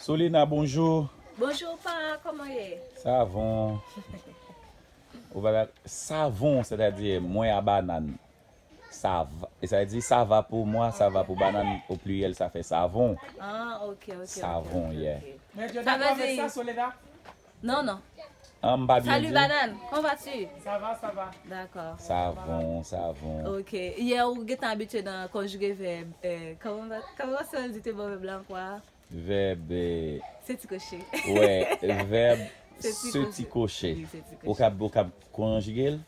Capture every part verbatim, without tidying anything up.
Solena, bonjou. Bonjou, pa, kòman w ye? Savon. Ou pa savon, sètadi mwen a banann. Sav, e sa di sava pou mwa, sava pou banann, o pliryèl, sa fè savon. Ah, ok, ok. Savon, yeah. Sa vle di. Non, non. An, m pa byen di. Salut banane, comment vas-tu? Ça va, ça va. D'accord. Savon, savon. Ok. Yè ou gentan abitye nan konjige vèb. Kòman kòman se di te bon vèb la ankò a? Vèb. Se ti koche. Wè, vèb se ti koche. Ou kab ou kab konjige l.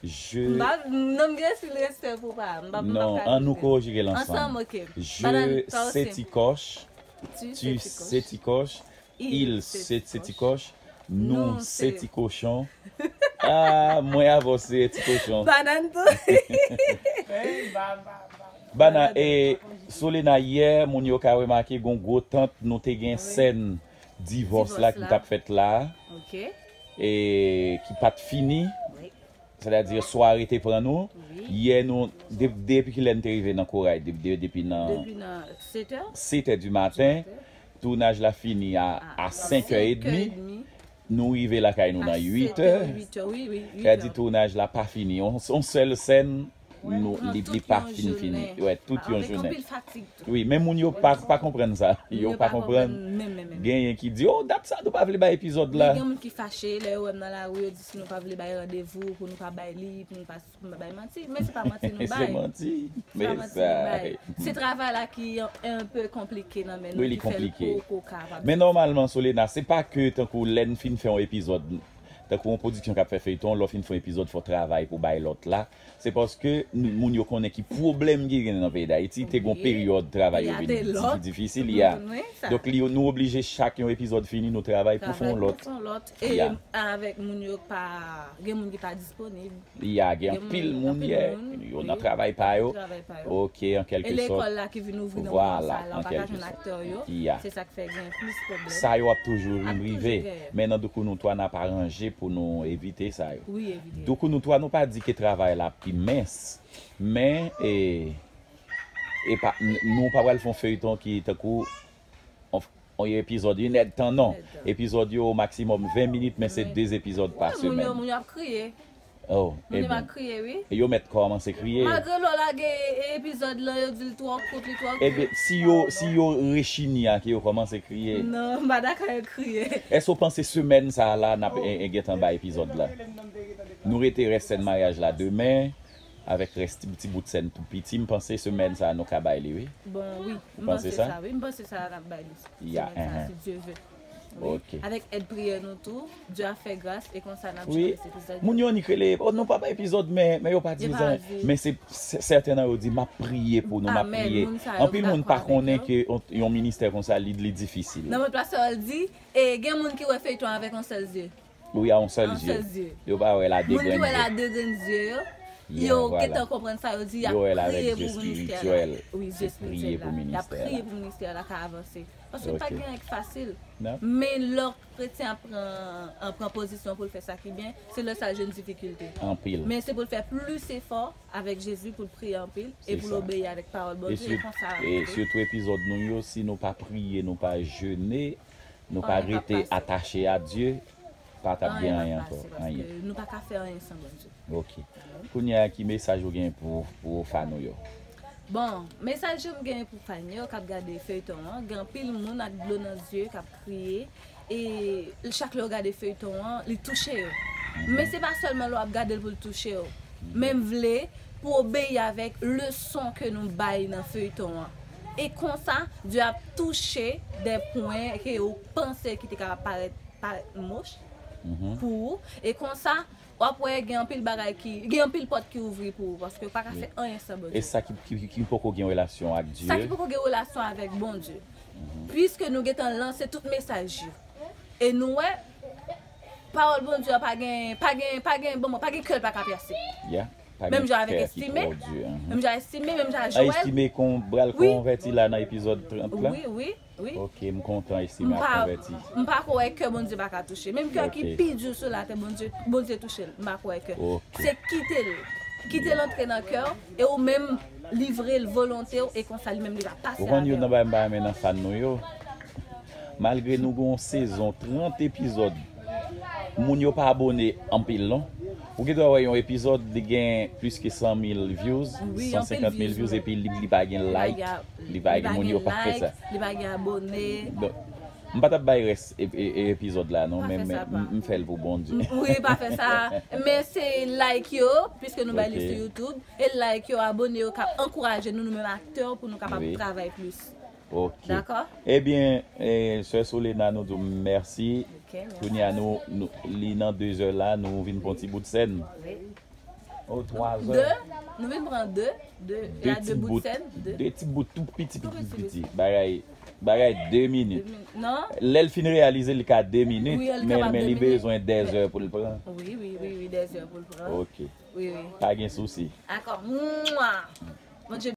Je. M pa, non, m gen anpil respè pou pa. M pa, m pa Non, an nou konjige l ansanm. Ansanm, ok. Je se ti kòch. Tu se ti kòch. Il se ti kòch. Nou se ti kochon. Ah, mwen avè w se ti kochon. Banann tou. Hey, ba, ba, ba. Bana, e, Solena, yè, moun yo ka remake gon gwo tant, nou te gen sèn divòs la ki t ap fèt la. E ki pa t fini. Sètadi sware te pran nou. Yè nou, depi kilè n te rive nan Koray? Depi nan setè di maten. Tounaj la fini a senkè edmi. Nou rive lakay nou nan uitè. Sètadi tounaj la pa fini. On sèl sèn, li pa fin fini. Wè, tout yon jounen. Wi, men moun yo pa pa konprann sa. Yo pa konprann. Genyen ki di, oh, dat sa nou pa vle bay epizòd la. Gen moun ki fache lè yo wè m nan lari, yo di si nou pa vle bay randevou pou nou pa bay li, pou nou pa bay manti. Men se pa manti nou bay. Se manti. Se pa manti nou bay. Se travay la ki yon pe konplike nan men nou ki fè l poko kapab. Men nòmalman, Solena, se pa ke tankou lè n fin fè yon epizòd, tankou yon pwodiksyon k ap fè feyton, lè w fin fè yon epizòd, fò w travay pou w bay lòt la. Se paske moun yo konnen ki pwoblèm ki gen nan peyi Dayiti. Te gon peryòd travay yo vin difisil, ya. Donk, li, nou oblije chak yon epizòd fini, nou travay pou fè yon lòt. E avèk moun yo pa, gen moun ki pa disponib. Ya, gen anpil moun, yè, yo nan travay pa yo. Ok, an kèlke sòt. E lekòl la ki vin ouvri nan moman sa la, ou pa ka jwenn aktè yo. Se sa k fè gen plis pwoblèm. Sa yo ap toujou vin rive. Men nan Doukounou twa, n ap aranje pou nou evite sa yo. Wi, evite. Doukounou twa, nou pa di ke travay la pi mens, men, e, e pa, n- nou pa pral fè yon feyton ki tankou yon, yon epizòd inèdtan, non. Epizòd yo, o maksimòm ven minit, men se de epizòd pa semèn. Moun yo, moun yo ap kriye. Oh, moun yo ap kriye, wi. E yo mèt kòmanse kriye. Malgre lè w lage epizòd lan, yo di l twò kout, li twò kout. Ebyen, si yo, si yo rechini a, ke yo kòmanse kriye. Non, m pa dakò yo kriye. Èske w panse semèn sa a la, n ap e, e, gentan bay epizòd la? Nou rete rès sèn maryaj la demen, avèk rès ti, ti bout sèn tou piti, m panse semèn sa a nou ka bay li, wi. Bon, wi, m panse sa, wi, m panse sa a n ap bay li. Semèn sa a, si Dye vle. Wi. Avèk èd priyè nou tou, Dye ap fè gras e konsa n ap jwenn epizòd. Moun yo annik rele, oh, nou pa bay epizòd, men, men yo pa di zanyen. Men se, se, sèten nan yo di, m ap priye pou nou, m ap priye. Anpil moun pa konnen ke yon, yon ministè konsa, li, li difisil. Nan mòd pastè a di, e gen moun ki wè feyton avèk yon sèl zye. Wi, a yon sèl zye. Yo pa wè l a de grenn zye. Moun ki wè l a de grenn zye yo, yo gentan konprann sa, yo di y ap priye pou ministè a. Wi, zye espirityèl la. Y ap priye pou ministè a ka avanse. Paske pa gen anyen ki fasil. Men lè kretyen ap pran, ap pran pozisyon pou l fè sa ki byen, se lè sa l jwenn difikilte. Men se pou l fè plis efò avèk Jezi, pou l priye anpil e pou l obeyi avèk pawòl Bondye. E konsa, e sitou epizòd nou yo, si nou pa priye, nou pa jene, nou pa rete atache a Dye, pa t ap gen anyen ankò. Anyen p ap pase, paske nou pa ka fè anyen san Bondye. Ok. Kounye a, ki mesaj ou gen pou, pou fan ou yo? Bon, mesaj yo m gen pou fan yo k ap gade feyton an, gen anpil moun ak dlo nan zye k ap kriye, e chak lè yo gade feyton an, li touche yo. Men se pa sèlman lè w ap gade l pou l touche w. Men m vle pou w obeyi avèk leson ke nou bay nan feyton an. E konsa, Dye ap touche de pwen ke ou panse ki te kapab parèt, parèt moch pou ou. E konsa, w ap wè gen anpil bagay ki, gen anpil pòt ki ouvri pou ou, paske ou pa ka fè anyen san Bondye. E sa ki, ki, ki poko gen relasyon ak Dye? Sa ki poko gen relasyon avèk Bondye. Piske nou gentan lanse tout mesaj yo. E nou wè, pawòl Bondye a pa gen, pa gen, pa gen, bon, pa gen kè l pa ka pèse. Menm jan avèk Estime, menm jan Estime, menm jan Joël. Estime kon pral konvèti la nan epizòd trant la? Wi, wi. Wi. Ok, m kontan Estime ap konvèti. M pa, m pa kwè kè Bondye pa ka touche. Menm kè ki pi di sou latè, Bondye, Bondye touche l. M pa kwè kè. Ok. Se kite l. Kite l antre nan kè w, e ou menm livre l volonte w, e konsa li menm li va pase avè w. Ou konn youn nan bagay m pa renmen nan fan nou yo? Malgre nou gen yon sezon trant epizòd, moun yo pa abone anpil non. Ou gen dwa wè yon epizòd li gen plis ke san mil views, Wi, san senkant mil views, epi li, li pa gen like, li pa gen, moun yo pa fè sa. Li pa gen abone. Bon, m pa t ap bay rès e- e- e- epizòd la non, Pa men fè men sa, pa. M- m fè l pou Bondye. Wi, pa fè sa. Men se like yo, piske nou bay li Ok. sou YouTube. E like yo, abone yo, k ap ankouraje nou, nou menm aktè, pou nou kapab Wi. Travay plis. Ok. Dakò? Ebyen, eh, sè Solena, nou di w mèsi. Ok, mèsi. Kounye a nou, nou li nan de zè la, nou vin pran ti bout sèn. Wi. O twa De, zè. Nou vin pran de, de, De la ti de bout bout, sèn, de. De ti bout tou piti, Tou piti, piti, piti. Bagay, bagay de minit. Non? Lè l fin reyalize li ka de minit, Wi, li men, kapab men de li minit. Bezwen de zè pou l pran. Wi, wi, wi, wi, de zè pou l pran. Ok. Wi, wi. Pa gen sousi. Akò. Mwa! Bondye